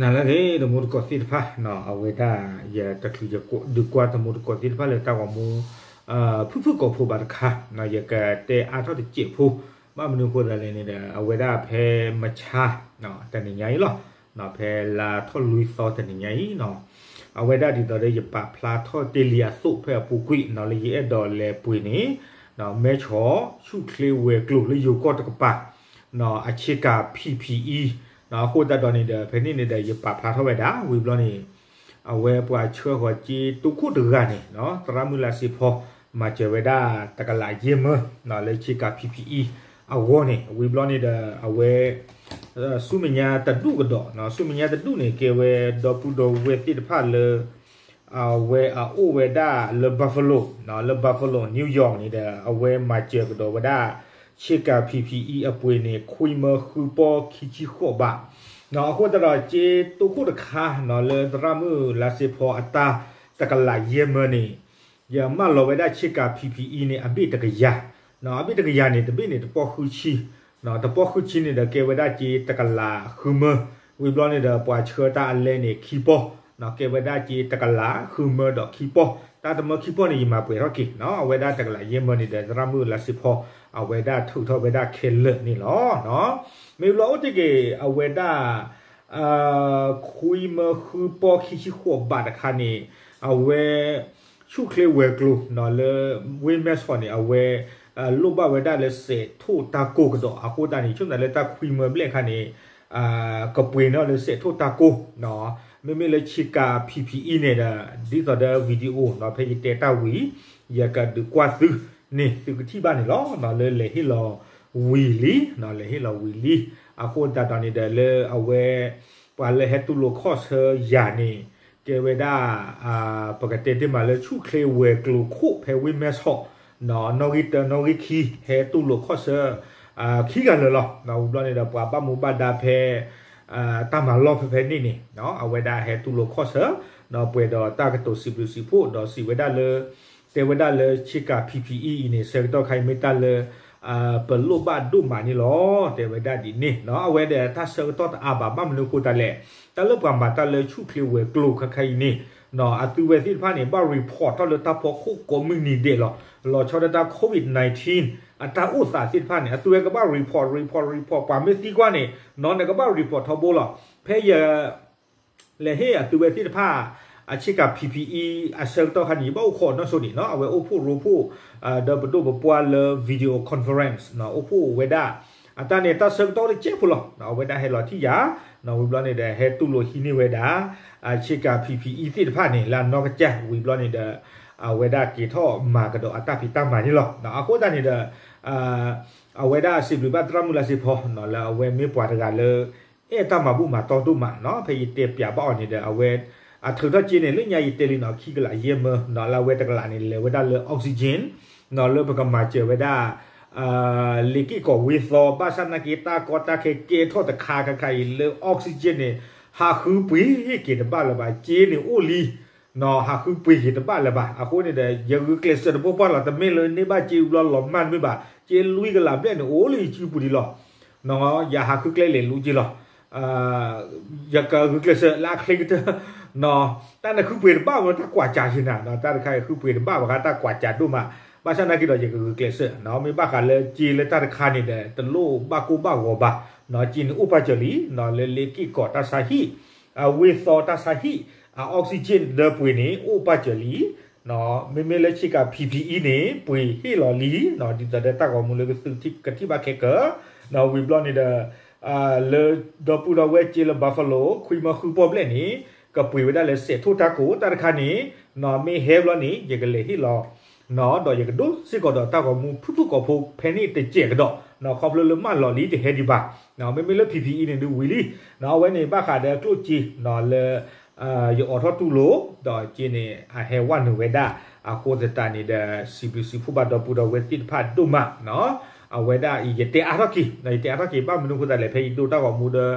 နၤလၢအဂ့ၤ တမူတကိးသ့ၣ်တဖၣ်, အဝဲဒၣ်ယတချုးယဒုးကွၢ်တမူတကိးသ့ၣ်တဖၣ်လၢတၢ်ဂီၤမူ ဖုၣ်ဖုၣ်ကိာ်ဖိဘၣ်တခါ, ယကတဲအါထီၣ်တစဲးဖိ, ဘၣ်မနုၤအဃိသတးလဲၣ်န့ၣ်ဒီး အဝဲဒၣ်ဖဲမဆါ တနံၤညါအံၤလီၤ, ဖဲလါထီၣ်လွံၢ်သီတနံၤညါအံၤ, အဝဲဒၣ်ဒ်သိးဒီးယပာ်ဖျါထီၣ်တ့ၢ်လံအသိးဖဲအပူၤကွံာ် လၢယအဲၣ်ဒိးလဲၤပှ့ၤန့ၣ် မဲဆီးဆူၣ်ချ့ဝဲၤကျိၤလၢယိၤကီၢ်တကပၤ အဆ့ကၤ P P E, အဃိသတးဒီးန့ၣ်ဒီး ဖဲန့ၣ်န့ၣ်ဒီး ယပာ်ဖျါထီၣ်ဝဲဒၣ် ဝံၤဘျီန့ၣ် အဝဲပှၤဆှၢဃီၤစ့တိခိၣ်တဂၤန့ၣ် သရၣ်မုၣ်လါစ့ဖီ မၤစၢၤဝဲဒၣ်တကလးယဲၢ်မၢ လၢဆ့ကၤ P P E အဂီၢ်န့ၣ် ဝံၤဘျီန့ၣ်ဒီး အဝဲ ဆူမဲာ်ညါတဒူၣ်ကဒီး, ဆူမဲာ်ညါတဒူၣ်န့ၣ် ကဲဝဲဒီပုၢ်ဒီဝဲၢ်သ့ၣ်တဖၣ်လၢ အဝဲအအိၣ်ဝဲဒၣ်လၢ Buffalo, လၢ Buffalo New York န့ၣ်ဒီး အဝဲမၤစၢၤကဒီးဝဲဒၣ် ဆ့ကၤ P P E အပှ့ၤန့ၣ် ခွံမၢဃုပီၢ်ခံဆံဃိးဘး, အဃိသတးဒီးစ့တိခိၣ်တခါ လၢသရၣ်မုၣ်လါစ့ဖီအတၢ်တကလးယဲၢ်မၢန့ၣ် ယမၢလီၤဝဲဒၣ်ဆ့ကၤ P P E န့ၣ် အဘ့ၣ်တကယၤ, အဘ့ၣ်တကယၤန့ၣ် တဘ့ၣ်န့ၣ်တပီၢ်ဃုဆံ, တပီၢ်ဃုဆံန့ၣ်ဒီးကဲဝဲဒၣ်စ့တကလးဃုမၢ, ဝံၤဘျီန့ၣ်ဒီးပှၤဆှၢတၢ်အလဲန့ၣ် ခံပီၢ်, ကဲဝဲဒၣ်စ့တကလးဃုမၢဒီးခံပီၢ်, တၢ်တမၢခံပီၢ်န့ၣ် ယမၤပှဲၤထီၣ်က့ၤ, အဝဲဒၣ်တကလးယဲၢ်မၢန့ၣ်ဒီး သရၣ်မုၣ်လါစ့ဖီ အဝဲဒၣ်ထုးထီၣ်ဝဲဒၣ်ခဲလၢာ်န့ၣ်လီၤ. မ့ၢ်ဘျီအိၣ်တ့ၢ်က့ၤ အဝဲဒၣ် ခွံမၢဃုပီၢ်ခံဆံဃိးဘးတခါန့ၣ် အဝဲ ဆူၣ်ချ့ဝဲၤကျိၤ လၢဝ့ၢ်မဲၢ်ဆီးန့ၣ် အဝဲ လိၣ်ဘၣ်ဝဲဒၣ်လၢစဲးထိၣ်တၢ်ကိၢ်ကဒီး အဃိသတးန့ၣ် ဆိကမိၣ်လၢတၢ်ခွံမၢဘျဲၣ်အခါန့ၣ် ကပှ့ၤန့ၢ်လၢစဲးထိၣ်တၢ်ကိၢ်, မ့မ့ၢ်လၢဆ့ကၤ P P E န့ၣ်ဒီး ဒ်သိးဒီး video ဖဲယတဲတၢ်ဝံၤ ယကဒုးကွၢ်သုန့ၣ် သုကထံၣ်ဘၣ်န့ၣ်လီၤ. လၢလဲၤဟ့ၣ်လီၤဝံၤလံ, လဲၤဟ့ၣ်လီၤဝံၤလံ, အဃိသတးဒီးန့ၣ်ဒီးလၢအဝဲ ပှၤလၢဟဲတူၢ်လိာ်ခီၣ်ဆၢယၤန့ၣ် ကဲဝဲဒၣ် ပကတဲတ့ၢ်မးလၢဆူၣ်ချ့ဝဲၤကျိၤခိၣ်ဖဲဝ့ၢ်မဲၢ်ဆီး နီၣ်ဂံၢ်တၢ နီၣ်ဂံၢ်ခံ ဟဲတူၢ်လိာ်ခီၣ်ဆၢ ခံဂၤလၢာ်လီၤ. ဝံၤဘျီန့ၣ်ဒီးပှၤဘၣ်မူဘၣ်ဒါဖဲ တၢ်မၤလီၢ်ဖဲဖဲန့ၣ်န့ၣ် အဝဲဒၣ်ဟဲတူၢ်လိာ်ခီၣ်ဆၢ ဒီးပှဲၤဒီးတၢ်ကတိၤစံးဘျုးစံးဖှိၣ် ဒီးစံးဝဲဒၣ်လၢ တဲဝဲဒၣ်လၢဆ့ကၤ P P E အံၤန့ၣ် ဆၢကတီၢ်ခါအံၤမ့ၢ်တၢ်လၢ ပလိၣ်ဘၣ်ဒိၣ်မးန့ၣ်လီၤ တဲဝဲဒၣ်ဒ်န့ၣ်. အဝဲဒီးတၢ်ဆၢကတီၢ်တအါဘၣ် ဘၣ်မနုၤအဃိသတးလဲၣ်, တၢ်လၢပှၤမၤတၢ်လၢဆူၣ်ချ့ဝဲၤကျိၤခဲခါအံၤန့ၣ် အသုဝဲသ့ၣ်တဖၣ်န့ၣ် ဘၣ် report ထီၣ်လၢတၢ်ဖီခိၣ်ကိးမုၢ်နံၤဒဲးလီၤ. လီၤဆီဒၣ်တၢ် COVID nineteen အတၢ်အိၣ်သးသ့ၣ်တဖၣ်န့ၣ် အသုဝဲကဘၣ် report report report ပှၤမ့ၢ်သံကွၢ်န့ၣ် နီၢ်နကဘၣ် report ထီဘိလီၤ. ဖဲယ လဲၤဟ့ၣ်အသုဝဲသ့ၣ်တဖၣ် အဆ့ကၤ P P E အဆၢကတီၢ်ခါန့ၣ် ယဘၣ်အိၣ်ခိးနီၢ်ဆိန့ၣ် အဝဲအိၣ်ဖှိၣ်ရိဖှိၣ် ဒီးပဒိၣ်ပပှၢ်လၢ video conference အိၣ်ဖှိၣ်ဝဲဒၣ် အတၢ်န့ၣ်တၢ်ဆၢကတီၢ်တစဲးဖိလီၤ. အဝဲဒၣ်ဟဲလီၤထံၣ်ယၤ ဝံၤဘျီန့ၣ်ဒီး ဟဲတူၢ်လိာ်ဟံးန့ၢ်ဝဲဒၣ် အဆ့ကၤ P P E သ့ၣ်တဖၣ်န့ၣ် လၢအနီၢ်ကစၢ် ဝံၤဘျီန့ၣ်ဒီး အဝဲဒၣ်က့ၤထီၣ်မၤကဒီးအတၢ်ဖံးတၢ်မၤန့ၣ်လီၤ. အဃိသတးန့ၣ်ဒီး အဝဲဒၣ်စံးဘျုးဘၣ်သရၣ်မုၣ်လါစ့ဖီ လၢအဝဲမ့ၢ်ပှၤတဂၤလၢ အဲၣ်တၢ်မၤဘူၣ်မၤတီဒိၣ်မးနီၤ. ဖဲယတဲပၠးဘၣ်အီၤန့ၣ်ဒီး အဝဲ အထုးထီၣ်စ့န့ၣ် လၢညါယတဲလံနီၤ ခံကလးယဲၢ်မၢနီၤ လၢအဝဲတကလးန့ၣ် လဲၤဝဲဒၣ်လၢ oxygen နီၤ လၢပကမၤစၢၤဝဲဒၣ် လ့က့ၢ်ကီးဝ့ၢ်သီ ဘၣ်ဆၣ်နာ်က့ တၢ်ကီတၢ်ခဲကဲထီၣ်တခါခါခါအံၤ လၢ oxygen န့ၣ် ဟးဃုပှ့ၤက့ၤတဘၣ်လၢၤဘၣ် စ့န့ၣ်အိၣ်လံ နီၤ ဟးဃုပှ့ၤက့ၤတဘၣ်လၢၤဘၣ်. အဃိန့ၣ်ဒီး ယဂုာ်ကျဲးစၢးတပှၢ်ပှၢ်လီၤ တမ့ၢ်လၢန့ၢ်ဘၣ်စ့ဘျီလီၤမၢ်တမ့ၢ်ဘၣ် စ့လွံၢ်ကလးဘျဲၣ်န့ၣ် အိၣ်လၢယစုပူၤဒံးလီၤ. နီၤ ယဟးဃုကျဲလဲၤလူက့ၤလီၤ. ယကဂုာ်ကျဲးစၢးလၢအချ့ကတၢၢ် နီၤ တၢ်န့ၣ်ဃုပှ့ၤတဘၣ်ဝဲ တၢ်ကွၢ်စးယံၤနၤ တၢ်တခါအံၤဃုပှ့ၤတဘၣ်ဘၣ်ဃးတၢ်ကွၢ်စးဒိၣ်မး ဘၣ်ဆၣ်နာ်က့ဒီး ယကဂုာ်ကျဲးစၢး နီၤ မ့ၢ်ဘၣ်ဃးလၢစ့လၢတၢ်တခါန့ၣ်ဒီး တလိၣ်ဘၣ်ကိၢ်ဘၣ်ဂီၤဘၣ် နီၤ စ့န့ၣ်အိၣ်ပာ်စၢၤလံ နီၤ လၢလ့က့ၢ်ကီးတၢ်ဆါဟံၣ် အဝ့ၢ်သီတၢ်ဆါဟံၣ် အ oxygen ဒီးပှ့ၤန့ၣ် အိၣ်ပာ်စၢၤလံ မ့မ့ၢ်လၢဆ့ကၤ P P E န့ၣ် ပှ့ၤဟ့ၣ်လီၤလံ နီၤ ဒ်သိးဒီးတၢ်ဂီၤမူလၢကသုးကထံၣ်ဘၣ်ခဲကၢၤ နီၤ ဝံၤဘျီန့ၣ်ဒီး လၢဒီပုၢ်ဒီဝဲၢ်စ့လၢ Buffalo ခွံမၢဃုပီၢ်ဘျဲၣ်န့ၣ် ကပှ့ၤဝဲဒၣ်လၢစဲးထိၣ်တၢ်ကိၢ်တၢ်တခါန့ၣ် နီၤ မ့ၢ်ဟဲဘျီန့ၣ် ယကလဲၤဟ့ၣ်လီၤ နီၤ ဒီးယကဒိးစ့ၢ်ကီးဒီးတၢ်ဂီၤမူဖုၣ်ဖုၣ်ကိာ်ဖိဖဲန့ၣ်တစဲးကဒီး နီၤ ခီဖျိလၢမၢလီၤလံတဟဲဒံးဘၣ် နီၤ မ့မ့ၢ်လၢ P P E န့ၣ်ဒုးဝံၤလံ နီၤ အဝဲန့ၣ်ဘၣ်ဃးဒီးကျိၣ်စ့ နီၤ လၢ ယအိးထီၣ်တူၢ်လိာ် ဒီးစ့န့ၣ် အဟဲဝဲနုာ်ဝဲဒၣ် အဃိသတးန့ၣ်ဒီး စံးဘျုးစံးဖှိၣ်ဘၣ်ဒီပုၢ်ဒီဝဲၢ်သ့ၣ်တဖၣ်ဒိၣ်မး နီၤ အဝဲဒၣ်အံၤ ယတဲအါထီၣ်က့ၤ ယတဲအါထီၣ်က့ၤ ဘၣ်မနုၤအဃိသတးလဲၣ် ဖဲယဒိတၢ်ဂီၤမူဒီး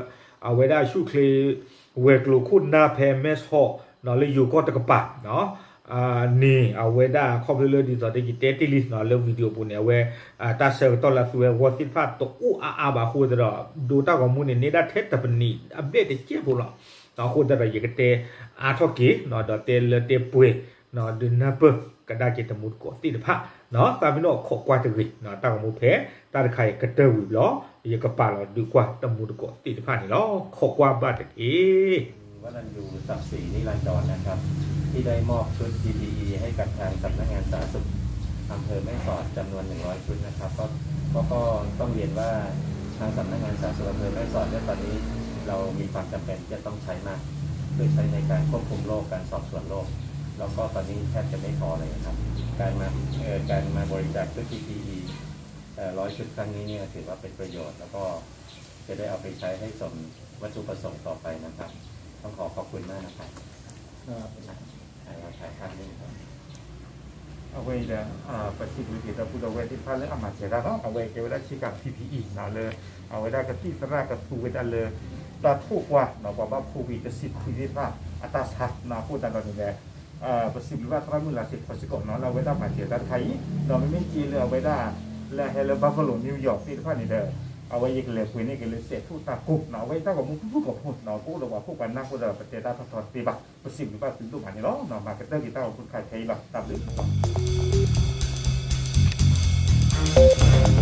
အဝဲဒၣ်ဆူၣ်ချ့ ဝဲၤကျိၤခိၣ်နၢ်ဖဲမဲၢ်ဆီး နီၤ လၢယိၤကီၢ်တကပၤ နီၤ န့ၣ် အဝဲဒၣ်ခီဖျိလၢဒ်သိးဒီးယတဲတ့ၢ်လံ နီၤ လၢ video ပူၤန့ၣ် အဝဲ တၢ်ဆၢကတီၢ်လၢအသုဝဲဂီၢ်သ့ၣ်တဖၣ်တအိၣ်အါအါဘၣ်အဃိသတးဒီး ဒိတၢ်ဂီၤမူန့ၣ် န့ၢ်ဒၣ်ထဲတပနံးအဘျဲၣ်တစဲးဖိလီၤ. အဃိသတးဒီး ယကတဲအါထီၣ်က့ၤ ဒီးတဲလၢတဲပှဲၤ ဒုးနၢ်ပၢၢ်ကဒါက့ၤတမူတကိးသ့ၣ်တဖၣ် သးမ့ၢ်နီၣ်ခိးကွၢ်တဂ့ၤ တၢ်ဂီၤမူဖဲ တၢ်တခါအံၤကတၢၢ်ဝံၤဘျီ ယကပာ်လီၤဒုးကွၢ်တမူတကိးသ့ၣ်တဖၣ်န့ၣ်လီၤ. ခိးကွၢ်ဘၣ်တက့ၢ်. วัณยู ศักดิ์ศรีนิรันดร นะครับ ที่ได้มอบชุด พี พี อี ให้กับทางสำนักงานสาธารณสุขอำเภอแม่สอดจำนวน หนึ่งร้อย ชุดนะครับ ก็ก็ก็ต้องเรียนว่าทางสำนักงานสาธารณสุขอำเภอแม่สอดเนี่ยตอนนี้เรามีความจำเป็นที่จะต้องใช้มากเพื่อใช้ในการควบคุมโรคการสอบสวนโรคแล้วก็ตอนนี้แทบจะไม่พอเลยครับการมาเอ่อการมาบริจาคชุด พี พี อี เอ่อ ร้อย ชุดครั้งนี้เนี่ยถือว่าเป็นประโยชน์แล้วก็จะได้เอาไปใช้ให้สมวัตถุประสงค์ต่อไปนะครับต้องขอขอบคุณมากนะครับ အဝဲအံၤဒီး ပစံးဘျုးက့ၤဒီပုၢ်ဒီဝဲၢ်သ့ၣ်တဖၣ်လၢအမၤစၢၤတၢ်လီၤ. အဝဲကဲဝဲဒၣ်ဆ့ကၤ พี พี อี နီၤ လၢ အဝဲဒၣ်ကသံၣ်သရၣ်ကသူဝဲဒၣ်လၢ တၢ်ထိၣ်ကွၢ်နီၤ ပှၤဘၣ်ဖိဝံၤတဆံခွံသ့ၣ်တဖၣ် အတၢ်ဆါနီၤ အဃိသတးဒီးန့ၣ်ဒီး ပစံးဘျုးဘၣ်သရၣ်မုၣ်လါစ့ဖီစ့ၢ်ကီးနီၤ လၢအဝဲဒၣ်မၤစၢၤတၢ်တခါအံၤ ဒီးမ့မ့ၢ်က့လၢအဝဲဒၣ် လၢအဟဲလၢ Buffalo New York သ့ၣ်တဖၣ်န့ၣ်ဒီး အဝဲယကလဲၤပှ့ၤန့ၢ်က့ၤလၢစဲးထူၣ်တၢ်ကိၢ်နီၤ အဝဲအံၤတၢ်ဂီၤမူဖုၣ်ဖုၣ်ကိာ်ဖိနီၤ ကအိၣ်ဒီးပှၤဖှိၣ်ပှၤနၢ်အဃိဒီး ပတဲတၢ်ထီထီတသ့ဘၣ် ပစံးဘျုးဘၣ်သုဒိၣ်မးန့ၣ်လီၤ. မၤကတၢၢ်က့ၤတၢ်ဂီၤမူတခါအံၤဖဲအံၤလီၤ တၢ်ဘျုး